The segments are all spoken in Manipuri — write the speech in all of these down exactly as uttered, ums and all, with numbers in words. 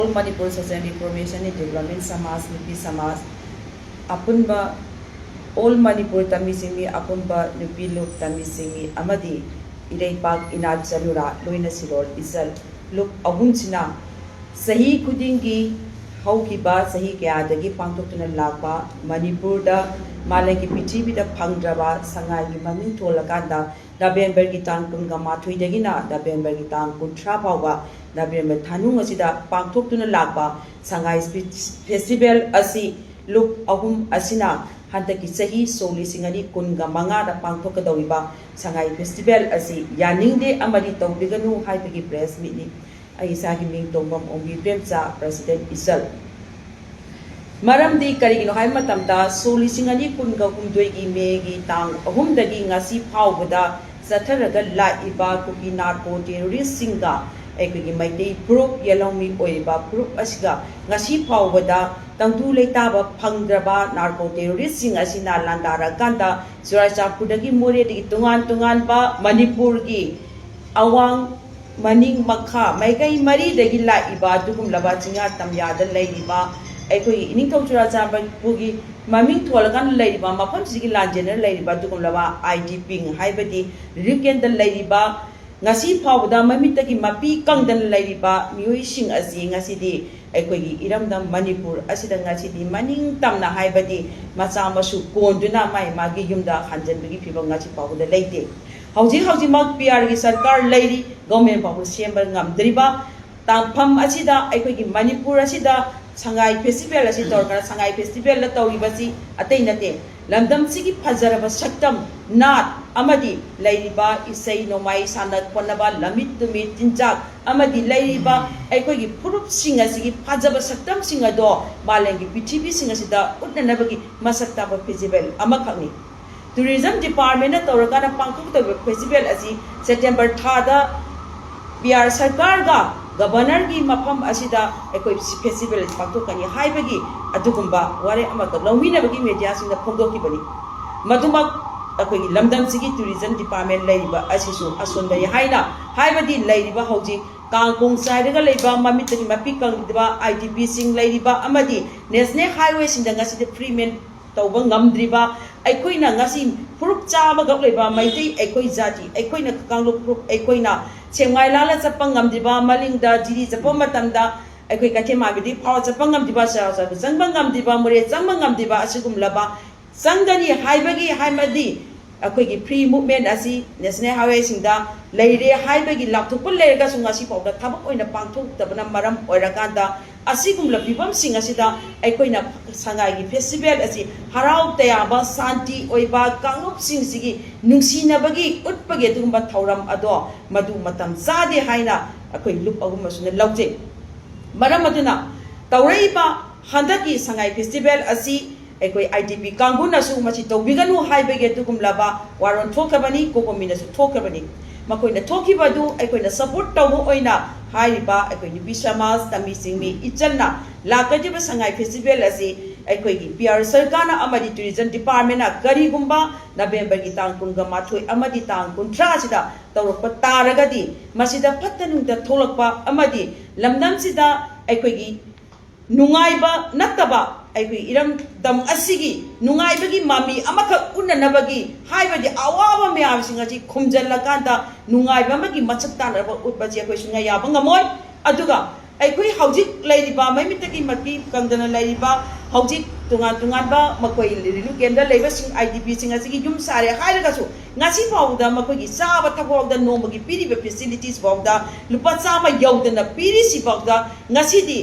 All Manipur Social Reformation and Development ꯁꯃꯥꯖ, ꯅꯨꯄꯤ ꯁꯃꯥꯖ ꯑꯄꯨꯟꯕ, All Manipur ꯇꯝꯃꯤꯁꯤꯡꯒꯤ ꯑꯄꯨꯟꯕ ꯅꯨꯄꯤ ꯂꯨꯞ ꯇꯝꯃꯤꯁꯤꯡꯒꯤ ꯑꯃꯗꯤ ꯏꯔꯩꯄꯥꯛ ꯏꯅꯥꯠ ꯆꯅꯨꯔꯥ ꯂꯣꯏꯅ ꯁꯤꯔꯣꯜ ꯏꯆꯜ ꯂꯨꯞ ꯑꯍꯨꯝꯁꯤꯅ ꯆꯍꯤ ꯈꯨꯗꯤꯡꯒꯤ ꯍꯧꯈꯤꯕ ꯆꯍꯤ ꯀꯌꯥꯗꯒꯤ ꯄꯥꯡꯊꯣꯛꯇꯨꯅ ꯂꯥꯛꯄ ꯃꯅꯤꯄꯨꯔꯗ ꯃꯥꯂꯦꯝꯒꯤ ꯄ꯭ꯔꯤꯊꯤꯕꯤꯗ ꯐꯪꯗ꯭ꯔꯕ ꯁꯉꯥꯏꯒꯤ ꯃꯃꯤꯡ ꯊꯣꯜꯂꯀꯥꯟꯗ ꯅꯕꯦꯝꯕꯔꯒꯤ ꯇꯥꯡ ꯀꯨꯟꯒ ꯃꯥꯊꯣꯏꯗꯒꯤꯅ ꯅꯕꯦꯝꯕꯔꯒꯤ ꯇꯥꯡ ꯀꯨꯟꯊ꯭ꯔꯥ ꯐꯥꯎꯕ ꯅꯕꯦꯝꯕꯔ ꯊꯥꯅꯨꯡ ꯑꯁꯤꯗ ꯄꯥꯡꯊꯣꯛꯇꯨꯅ ꯂꯥꯛꯄ ꯁꯉꯥꯏ ꯐꯦꯁꯇꯤꯚꯦꯜ ꯑꯁꯤ ꯂꯨꯞ ꯑꯍꯨꯝ ꯑꯁꯤꯅ ꯍꯟꯗꯛꯀꯤ ꯆꯍꯤ ꯁꯣꯛ ꯂꯤꯁꯤꯡ ꯑꯅꯤ ꯀꯨꯟꯒ ꯃꯉꯥꯗ ꯄꯥꯡꯊꯣꯛꯀꯗꯧꯔꯤꯕ ꯁꯉꯥꯏ ꯐꯦꯁꯇꯤꯚꯦꯜ ꯑꯁꯤ ꯌꯥꯅꯤꯡꯗꯦ ꯑꯃꯗꯤ ꯇꯧꯕꯤꯒꯅꯨ ꯍꯥꯏꯕꯒꯤ ꯄ꯭ꯔꯦꯁ ꯃꯤꯠꯅꯤ꯫ ꯑꯩ ꯏꯁꯥꯒꯤ ꯃꯤꯡ ꯇꯣꯡꯕꯝ ꯑꯣꯡꯕꯤ ꯄ꯭ꯔꯦꯝꯆꯥ, ꯄ꯭ꯔꯁꯤꯗꯦꯟ ꯏꯆꯜ꯫ ꯃꯔꯝꯗꯤ ꯀꯔꯤꯒꯤꯅꯣ ꯍꯥꯏꯕ ꯃꯇꯝꯗ, ꯁꯣꯛ ꯂꯤꯁꯤꯡ ꯑꯅꯤ ꯀꯨꯟꯒ ꯍꯨꯝꯗꯣꯏꯒꯤ ꯃꯦꯒꯤ ꯇꯥꯡ ꯑꯍꯨꯝꯗꯒꯤ ꯉꯁꯤ ꯐꯥꯎꯕꯗ ꯆꯠꯊꯔꯒ ꯂꯥꯛꯏꯕ ꯀꯨꯀꯤ ꯅꯥꯔꯀꯣ ꯇꯦꯔꯣꯔꯤꯁꯁꯤꯡꯒ ꯑꯩꯈꯣꯏꯒꯤ ꯃꯩꯇꯩ ꯐꯨꯔꯨꯞ ꯌꯦꯜꯍꯧꯃꯤ ꯑꯣꯏꯔꯤꯕ ꯐꯨꯔꯨꯞ ꯑꯁꯤꯒ ꯉꯁꯤ ꯐꯥꯎꯕꯗ ꯇꯪꯗꯨ ꯂꯩꯇꯥꯕ ꯐꯪꯗ꯭ꯔꯕ ꯅꯥꯔꯀꯣ ꯇꯦꯔꯣꯔꯤꯁꯁꯤꯡ ꯑꯁꯤꯅ ꯂꯥꯟꯗꯥꯔꯀꯥꯟꯗ ꯆꯨꯔꯥꯆꯥꯟꯄꯨꯔꯗꯒꯤ ꯃꯣꯔꯦꯗꯒꯤ ꯇꯣꯉꯥꯟ ꯇꯣꯉꯥꯟꯕ ꯃꯅꯤꯄꯨꯔꯒꯤ ꯑꯋꯥꯡ, ꯃꯅꯤꯡ, ꯃꯈꯥ, ꯃꯥꯏꯀꯩ ꯃꯔꯤꯗꯒꯤ ꯂꯥꯛꯏꯕ ꯑꯗꯨꯒꯨꯝꯂꯕ ꯆꯤꯡꯌꯥ ꯇꯝꯌꯥꯗ ꯂꯩꯔꯤꯕ ꯑꯩꯈꯣꯏꯒꯤ ꯏꯅꯤꯡꯊꯧ ꯆꯨꯔꯥꯆꯥꯟꯄꯨꯔꯒꯤ ꯃꯃꯤꯡ ꯊꯣꯜꯂꯀꯥꯟꯗ ꯂꯩꯔꯤꯕ ꯃꯐꯝꯁꯤꯒꯤ ꯂꯥꯟꯖꯦꯟꯅ ꯂꯩꯔꯤꯕ ꯑꯗꯨꯒꯨꯝꯂꯕ IDPꯁꯤꯡ ꯍꯥꯏꯕꯗꯤ ꯔꯤꯂꯤꯐ ꯀꯦꯝꯞꯇ ꯂꯩꯔꯤꯕ, ꯉꯁꯤ ꯐꯥꯎꯕꯗ ꯃꯃꯤꯠꯇꯒꯤ ꯃꯄꯤ ꯀꯪꯗꯅ ꯂꯩꯔꯤꯕ ꯃꯤꯑꯣꯏꯁꯤꯡ ꯑꯁꯤ ꯉꯁꯤꯗꯤ ꯑꯩꯈꯣꯏꯒꯤ ꯏꯔꯝꯗꯝ ꯃꯅꯤꯄꯨꯔ ꯑꯁꯤꯗ ꯉꯁꯤꯗꯤ ꯃꯅꯤꯡ ꯇꯝꯅ ꯍꯥꯏꯕꯗꯤ ꯃꯆꯥ ꯃꯁꯨ ꯀꯣꯟꯗꯨꯅ ꯃꯥꯏ ꯃꯥꯒꯤ ꯌꯨꯝꯗ ꯍꯟꯖꯤꯟꯕꯒꯤ ꯐꯤꯕꯝ ꯉꯁꯤ ꯐꯥꯎꯕꯗ ꯂꯩꯇꯦ꯫ ꯍꯧꯖꯤꯛ ꯍꯧꯖꯤꯛꯃꯛ ꯄꯤꯑꯥꯔꯒꯤ ꯁꯔꯀꯥꯔ ꯂꯩꯔꯤ, ꯒꯣꯔꯃꯦꯟ ꯐꯥꯎꯕ ꯁꯦꯝꯕ ꯉꯝꯗ꯭ꯔꯤꯕ ꯇꯥꯡꯐꯝ ꯑꯁꯤꯗ ꯑꯩꯈꯣꯏꯒꯤ ꯃꯅꯤꯄꯨꯔ ꯑꯁꯤꯗ ꯁꯉꯥꯏ ꯐꯦꯁꯇꯤꯚꯦꯜ ꯑꯁꯤ ꯇꯧꯔꯒ, ꯁꯉꯥꯏ ꯐꯦꯁꯇꯤꯚꯦꯜꯗ ꯇꯧꯔꯤꯕꯁꯤ ꯑꯇꯩ ꯅꯠꯇꯦ, ꯂꯝꯗꯝꯁꯤꯒꯤ ꯐꯖꯔꯕ ꯁꯛꯇꯝ, ꯅꯥꯠ ꯑꯃꯗꯤ ꯂꯩꯔꯤꯕ ꯏꯁꯩ ꯅꯣꯡꯃꯥꯏ, ꯁꯥꯟꯅ ꯈꯣꯠꯅꯕ, ꯂꯝꯃꯤꯠ ꯇꯨꯃꯤꯠ ꯆꯤꯟꯖꯥꯛ ꯑꯃꯗꯤ ꯂꯩꯔꯤꯕ ꯑꯩꯈꯣꯏꯒꯤ ꯐꯨꯔꯨꯞꯁꯤꯡ ꯑꯁꯤꯒꯤ ꯐꯖꯕ ꯁꯛꯇꯝꯁꯤꯡ ꯑꯗꯣ ꯃꯥꯂꯦꯝꯒꯤ ꯄ꯭ꯔꯤꯊꯤꯕꯤꯁꯤꯡ ꯑꯁꯤꯗ ꯎꯠꯅꯅꯕꯒꯤ ꯃꯁꯛ ꯇꯥꯛꯄ ꯐꯦꯁꯇꯤꯚꯦꯜ ꯑꯃꯈꯛꯅꯤ꯫ ꯇꯨꯔꯤꯖꯝ ꯗꯤꯄꯥꯔꯠꯃꯦꯟꯅ ꯇꯧꯔꯀꯥꯟꯗ ꯄꯥꯡꯊꯣꯛꯀꯗꯧꯔꯤꯕ ꯐꯦꯁꯇꯤꯚꯦꯜ ꯑꯁꯤ ꯁꯦꯞꯇꯦꯝꯕꯔ ꯊꯥꯗ ꯄꯤꯑꯥꯔ ꯁꯔꯀꯥꯔꯒ ꯒꯕꯔꯅꯔꯒꯤ ꯃꯐꯝ ꯑꯁꯤꯗ ꯑꯩꯈꯣꯏ ꯐꯦꯁꯇꯤꯚꯦꯜ ꯑꯁꯤ ꯄꯥꯡꯊꯣꯛꯀꯅꯤ ꯍꯥꯏꯕꯒꯤ ꯑꯗꯨꯒꯨꯝꯕ ꯋꯥꯔꯦꯞ ꯑꯃꯈꯛ ꯂꯧꯃꯤꯟꯅꯕꯒꯤ ꯃꯦꯗꯤꯌꯥꯁꯤꯡꯗ ꯐꯣꯡꯗꯣꯛꯈꯤꯕꯅꯤ꯫ ꯃꯗꯨꯃꯛ ꯑꯩꯈꯣꯏꯒꯤ ꯂꯝꯗꯝꯁꯤꯒꯤ ꯇꯨꯔꯤꯖꯝ ꯗꯤꯄꯥꯔꯠꯃꯦꯟ ꯂꯩꯔꯤꯕ ꯑꯁꯤꯁꯨ ꯑꯁꯣꯟꯕꯅꯤ ꯍꯥꯏꯅ, ꯍꯥꯏꯕꯗꯤ ꯂꯩꯔꯤꯕ ꯍꯧꯖꯤꯛ ꯀꯥꯡ ꯀꯣꯡ ꯆꯥꯏꯔꯒ ꯂꯩꯕ, ꯃꯃꯤꯠꯇꯒꯤ ꯃꯄꯤ ꯀꯪꯗꯕ, ꯑꯥꯏ ꯗꯤ ꯄꯤꯁꯤꯡ ꯂꯩꯔꯤꯕ ꯑꯃꯗꯤ ꯅꯦꯁꯅꯦꯜ ꯍꯥꯏꯋꯦꯁꯤꯡꯗ ꯉꯁꯤꯗꯤ ꯐ꯭ꯔꯤ ꯃꯦꯟ ꯇꯧꯕ ꯉꯝꯗ꯭ꯔꯤꯕ, ꯑꯩꯈꯣꯏꯅ ꯉꯁꯤ ꯐꯨꯔꯨꯞ ꯆꯥꯝꯃꯈꯛ ꯂꯩꯕ ꯃꯩꯇꯩ ꯑꯩꯈꯣꯏ ꯖꯥꯇꯤ, ꯑꯩꯈꯣꯏꯅ ꯀꯥꯡꯂꯨꯞ ꯐꯨꯔꯨꯞ, ꯑꯩꯈꯣꯏꯅ ꯁꯦꯛꯃꯥꯏ ꯂꯥꯜꯂ ꯆꯠꯄ ꯉꯝꯗ꯭ꯔꯤꯕ, ꯃꯂꯤꯡꯗ ꯖꯤꯔꯤ ꯆꯠꯄ ꯃꯇꯝꯗ ꯑꯩꯈꯣꯏ ꯀꯩꯊꯦꯜ ꯃꯥꯟꯕꯤꯗꯒꯤ ꯐꯥꯎꯔ ꯆꯠꯄ ꯉꯝꯗ꯭ꯔꯤꯕ, ꯆꯩꯔꯥꯎ ꯆꯥꯕ ꯆꯪꯕ ꯉꯝꯗ꯭ꯔꯤꯕ, ꯃꯣꯔꯦ ꯆꯪꯕ ꯉꯝꯗ꯭ꯔꯤꯕ, ꯑꯁꯤꯒꯨꯝꯂꯕ ꯆꯪꯒꯅꯤ ꯍꯥꯏꯕꯒꯤ ꯍꯥꯏꯕꯗꯤ ꯑꯩꯈꯣꯏꯒꯤ ꯐ꯭ꯔꯤ ꯃꯨꯚꯃꯦꯟ ꯑꯁꯤ ꯅꯦꯁꯅꯦꯜ ꯍꯥꯏꯋꯦꯁꯤꯡꯗ ꯂꯩꯔꯦ ꯍꯥꯏꯕꯒꯤ ꯂꯥꯎꯊꯣꯛꯄ ꯂꯩꯔꯒꯁꯨ ꯉꯁꯤ ꯐꯥꯎꯗ ꯊꯕꯛ ꯑꯣꯏꯅ ꯄꯥꯡꯊꯣꯛꯇꯕꯅ ꯃꯔꯝ ꯑꯣꯏꯔꯀꯥꯟꯗ, ꯑꯁꯤꯒꯨꯝꯂꯕ ꯐꯤꯕꯝꯁꯤꯡ ꯑꯁꯤꯗ ꯑꯩꯈꯣꯏꯅ ꯁꯉꯥꯏꯒꯤ ꯐꯦꯁꯇꯤꯚꯦꯜ ꯑꯁꯤ ꯍꯔꯥꯎ ꯇꯌꯥꯝꯕ, ꯁꯥꯟꯇꯤ ꯑꯣꯏꯕ, ꯀꯥꯡꯂꯨꯞꯁꯤꯡꯁꯤꯒꯤ ꯅꯨꯡꯁꯤꯅꯕꯒꯤ ꯎꯠꯄꯒꯤ ꯑꯗꯨꯒꯨꯝꯕ ꯊꯧꯔꯝ ꯑꯗꯣ ꯃꯗꯨ ꯃꯇꯝ ꯆꯥꯗꯦ ꯍꯥꯏꯅ ꯑꯩꯈꯣꯏ ꯂꯨꯞ ꯑꯍꯨꯝ ꯑꯁꯤꯅ ꯂꯧꯖꯩ꯫ ꯃꯔꯝ ꯑꯗꯨꯅ ꯇꯧꯔꯛꯏꯕ ꯍꯟꯗꯛꯀꯤ ꯁꯉꯥꯏ ꯐꯦꯁꯇꯤꯚꯦꯜ ꯑꯁꯤ ꯑꯩꯈꯣꯏ ꯑꯥꯏ ꯗꯤ ꯄꯤ ꯀꯥꯡꯕꯨꯅꯁꯨ ꯃꯁꯤ ꯇꯧꯕꯤꯒꯅꯨ ꯍꯥꯏꯕꯒꯤ ꯑꯗꯨꯒꯨꯝꯂꯕ ꯋꯥꯔꯣꯜ ꯊꯣꯛꯈ꯭ꯔꯕꯅꯤ, ꯀꯣꯀꯣꯃꯤꯅꯁꯨ ꯊꯣꯛꯈ꯭ꯔꯕꯅꯤ꯫ ꯃꯈꯣꯏꯅ ꯊꯣꯛꯈꯤꯕ ꯑꯗꯨ ꯑꯩꯈꯣꯏꯅ ꯁꯄꯣꯔꯠ ꯇꯧꯕ ꯑꯣꯏꯅ ꯍꯥꯏꯔꯤꯕ ꯑꯩꯈꯣꯏ ꯅꯨꯄꯤ ꯁꯃꯥꯖ, ꯇꯝꯕꯤ ꯆꯤꯡꯃꯤ ꯏꯆꯟꯅ ꯂꯥꯛꯀꯗꯧꯔꯤꯕ ꯁꯉꯥꯏ ꯐꯦꯁꯇꯤꯚꯦꯜ ꯑꯁꯤ ꯑꯩꯈꯣꯏꯒꯤ ꯄꯤ ꯑꯥꯔ ꯁꯔꯀꯥꯔꯅ ꯑꯃꯗꯤ ꯇꯨꯔꯤꯖꯝ ꯗꯤꯄꯥꯔꯠꯃꯦꯟꯅ ꯀꯔꯤꯒꯨꯝꯕ ꯅꯕꯦꯝꯕꯔꯒꯤ ꯇꯥꯡ ꯀꯨꯟꯒ ꯃꯥꯊꯣꯏ ꯑꯃꯗꯤ ꯇꯥꯡ ꯀꯨꯟꯊ꯭ꯔꯥ ꯑꯁꯤꯗ ꯇꯧꯔꯛꯄ ꯇꯥꯔꯒꯗꯤ, ꯃꯁꯤꯗ ꯐꯠꯇ ꯅꯨꯡꯗ ꯊꯣꯛꯂꯛꯄ ꯑꯃꯗꯤ ꯂꯝꯗꯝꯁꯤꯗ ꯑꯩꯈꯣꯏꯒꯤ ꯅꯨꯡꯉꯥꯏꯕ ꯅꯠꯇꯕ, ꯑꯩꯈꯣꯏ ꯏꯔꯝꯗꯝ ꯑꯁꯤꯒꯤ ꯅꯨꯡꯉꯥꯏꯕꯒꯤ ꯃꯃꯤ ꯑꯃꯈꯛ ꯎꯠꯅꯅꯕꯒꯤ ꯍꯥꯏꯕꯗꯤ ꯑꯋꯥꯕ ꯃꯌꯥꯝꯁꯤꯡ ꯑꯁꯤ ꯈꯨꯝꯖꯤꯜꯂꯀꯥꯟꯗ ꯅꯨꯡꯉꯥꯏꯕ ꯑꯃꯒꯤ ꯃꯁꯛ ꯇꯥꯟꯅꯕ ꯎꯠꯄꯁꯤ ꯑꯩꯈꯣꯏ ꯁꯨꯡꯌꯥ ꯌꯥꯕ ꯉꯝꯃꯣꯏ꯫ ꯑꯗꯨꯒ ꯑꯩꯈꯣꯏ ꯍꯧꯖꯤꯛ ꯂꯩꯔꯤꯕ, ꯃꯩꯃꯤꯠꯇꯒꯤ ꯃꯄꯤ ꯀꯪꯗꯅ ꯂꯩꯔꯤꯕ, ꯍꯧꯖꯤꯛ ꯇꯣꯉꯥꯟ ꯇꯣꯉꯥꯟꯕ ꯃꯈꯣꯏ ꯔꯤꯂꯤꯐ ꯀꯦꯝꯗ ꯂꯩꯕꯁꯤꯡ, ꯑꯥꯏ ꯗꯤ ꯄꯤꯁꯤꯡ ꯑꯁꯤꯒꯤ ꯌꯨꯝ ꯁꯥꯔꯦ ꯍꯥꯏꯔꯒꯁꯨ, ꯉꯁꯤ ꯐꯥꯎꯕꯗ ꯃꯈꯣꯏꯒꯤ ꯆꯥꯕ ꯊꯛꯄ ꯐꯥꯎꯗ, ꯅꯣꯡꯃꯒꯤ ꯄꯤꯔꯤꯕ ꯐꯦꯁꯤꯂꯤꯇꯤꯁ ꯐꯥꯎꯗ ꯂꯨꯄꯥ ꯆꯥꯝꯃ ꯌꯧꯗꯅ ꯄꯤꯔꯤꯁꯤ ꯐꯥꯎꯗ, ꯉꯁꯤꯗꯤ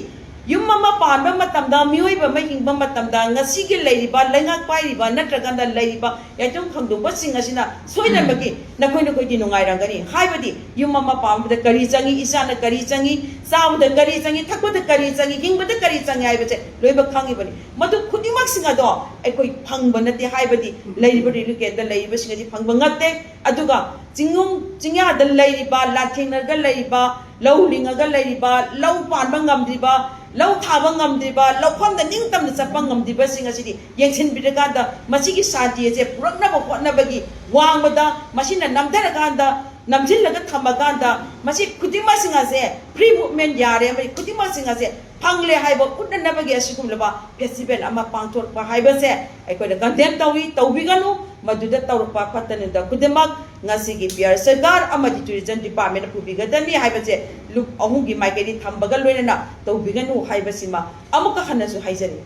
ꯌꯨꯝ ꯑꯃ ꯄꯥꯟꯕ ꯃꯇꯝꯗ, ꯃꯤꯑꯣꯏꯕ ꯑꯃ ꯍꯤꯡꯕ ꯃꯇꯝꯗ, ꯉꯁꯤꯒꯤ ꯂꯩꯔꯤꯕ ꯂꯩꯉꯥꯛ ꯄꯥꯏꯔꯤꯕ ꯅꯠꯇ꯭ꯔꯒꯅ ꯂꯩꯔꯤꯕ ꯌꯥꯏꯇꯣꯡ ꯈꯪꯗꯣꯛꯄꯁꯤꯡ ꯑꯁꯤꯅ ꯁꯣꯏꯗꯅꯃꯛꯀꯤ ꯅꯈꯣꯏ ꯅꯈꯣꯏꯗꯤ ꯅꯨꯡꯉꯥꯏꯔꯝꯒꯅꯤ꯫ ꯍꯥꯏꯕꯗꯤ ꯌꯨꯝ ꯑꯃ ꯄꯥꯟꯕꯗ ꯀꯔꯤ ꯆꯪꯏ, ꯏꯆꯥꯅ ꯀꯔꯤ ꯆꯪꯏ, ꯆꯥꯕꯗ ꯀꯔꯤ ꯆꯪꯏ, ꯊꯛꯄꯗ ꯀꯔꯤ ꯆꯪꯏ, ꯍꯤꯡꯕꯗ ꯀꯔꯤ ꯆꯪꯏ ꯍꯥꯏꯕꯁꯦ ꯂꯣꯏꯅꯃꯛ ꯈꯪꯉꯤꯕꯅꯤ꯫ ꯃꯗꯨ ꯈꯨꯗꯤꯡꯃꯛꯁꯤꯡ ꯑꯗꯣ ꯑꯩꯈꯣꯏ ꯐꯪꯕ ꯅꯠꯇꯦ, ꯍꯥꯏꯕꯗꯤ ꯂꯩꯔꯤꯕ ꯔꯤꯂꯤꯐ ꯀꯦꯝꯞꯇ ꯂꯩꯔꯤꯕꯁꯤꯡ ꯑꯁꯤ ꯐꯪꯕ ꯅꯠꯇꯦ꯫ ꯑꯗꯨꯒ ꯆꯤꯡꯅꯨꯡ ꯆꯤꯡꯌꯥꯗ ꯂꯩꯔꯤꯕ, ꯂꯥꯟꯊꯦꯡꯅꯔꯒ ꯂꯩꯔꯤꯕ, ꯂꯧ ꯂꯤꯡꯉꯒ ꯂꯩꯔꯤꯕ, ꯂꯧ ꯄꯥꯟꯕ ꯉꯝꯗ꯭ꯔꯤꯕ, ꯂꯧ ꯊꯥꯕ ꯉꯝꯗ꯭ꯔꯤꯕ, ꯂꯧꯐꯝꯗ ꯅꯤꯡꯇꯝꯅ ꯆꯠꯄ ꯉꯝꯗ꯭ꯔꯤꯕꯁꯤꯡ ꯑꯁꯤꯗꯤ ꯌꯦꯡꯁꯤꯟꯕꯤꯔꯀꯥꯟꯗ ꯃꯁꯤꯒꯤ ꯁꯥꯟꯇꯤ ꯑꯁꯦ ꯄꯨꯔꯛꯅꯕ ꯍꯣꯠꯅꯕꯒꯤ ꯋꯥꯡꯃꯗ, ꯃꯁꯤꯅ ꯅꯝꯊꯔꯀꯥꯟꯗ ꯅꯝꯁꯤꯜꯂꯒ ꯊꯝꯃꯀꯥꯟꯗ ꯃꯁꯤ ꯈꯨꯗꯤꯡꯃꯛꯁꯤꯡ ꯑꯁꯦ, free movement ꯌꯥꯔꯦ ꯑꯃꯗꯤ ꯈꯨꯗꯤꯡꯃꯛꯁꯤꯡ ꯑꯁꯦ ꯐꯪꯂꯦ ꯍꯥꯏꯕ ꯎꯠꯅꯅꯕꯒꯤ ꯑꯁꯤꯒꯨꯝꯂꯕ festival ꯑꯃ ꯄꯥꯡꯊꯣꯔꯛꯄ ꯍꯥꯏꯕꯁꯦ ꯑꯩꯈꯣꯏꯅ condemn ꯇꯧꯏ, ꯇꯧꯕꯤꯒꯅꯨ꯫ ꯃꯗꯨꯗ ꯇꯧꯔꯛꯄ ꯐꯠꯇ ꯅꯨꯡꯗ ꯈꯨꯗꯤꯡꯃꯛ ꯉꯁꯤꯒꯤ ꯕꯤꯍꯥꯔ ꯁꯔꯀꯥꯔ ꯑꯃꯗꯤ tourism department ꯅ ꯄꯨꯕꯤꯒꯗꯕꯅꯤ ꯍꯥꯏꯕꯁꯦ ꯂꯨꯞ ꯑꯍꯨꯝꯒꯤ ꯃꯥꯏꯀꯩꯗꯒꯤ ꯊꯝꯕꯒ ꯂꯣꯏꯅꯅ ꯇꯧꯕꯤꯒꯅꯨ ꯍꯥꯏꯕꯁꯤꯃ ꯑꯃꯨꯛꯀ ꯍꯟꯅꯁꯨ ꯍꯥꯏꯖꯔꯤ꯫